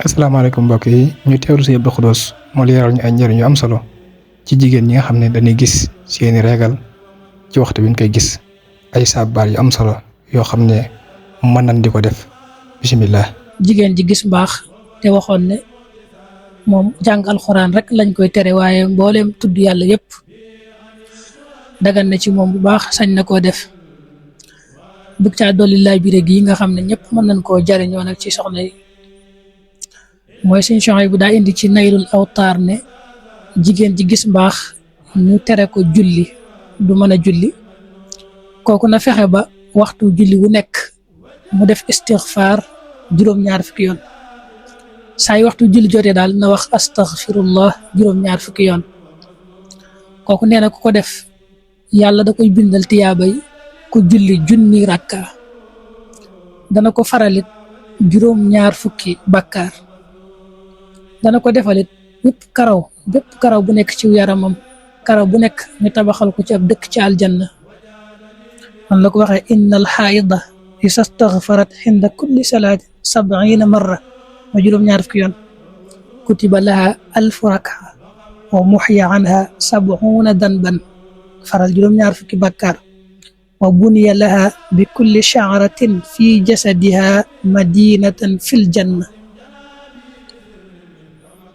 asalaamaaleykum mbokk yi ñu teewlu si Abdou Khoudoss moo leeral ñu ay njëriñ yu am solo ci jigéen ñi nga xam ne dañuy gis seeni régal ci waxtu bi ñu koy gis ay saabal yu am solo yoo xam ne mën nañ di ko def bisimilah. jigéen ji gis mbaax te waxoon ne moom jàng alxuraan rek lañ koy tere waaye mbooleem tudd yàlla yépp dagan na ci moom bu baax sañ na koo def bëgg caa dolli laaj bi rek yi nga xam ne ñëpp mën nañ koo jariñoo nag ci soxna yi mooy suñ soxna bu daa indi ci naylul awtaar ne jigéen ji gis mbaax ñu tere ko julli du mën a julli kooku na fexe ba waxtu julli wu nekk mu def istixfaar juróom-ñaar fukki yoon saa yu waxtu julli jotee daal na wax astaghfirullah juróom-ñaar fukki yoon kooku nee na ku ko def yàlla da koy bindal tiyaabay ku julli junni rakka dana ko faralit juróom-ñaar fukki bakkaar dana ko defalit bépp karaw bu nekk ci yaramam karaw bu nekk ñu tabaxal ko ci ab dëkk ci aljanna man la ko waxee innal xaayida isa staghfarat inda kulli salaatin 70 marra ma juróom-ñaar fukki yoon kutiba laha 1000 raka wa muxya anha 70 danban faral juróom-ñaar fukki bakkaar wa buniya laha bi kulli sha'ratin fi jasadiha madinatan fil janna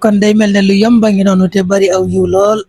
kon day mel ne lu yomba ngi noonu te bari aw yiw lool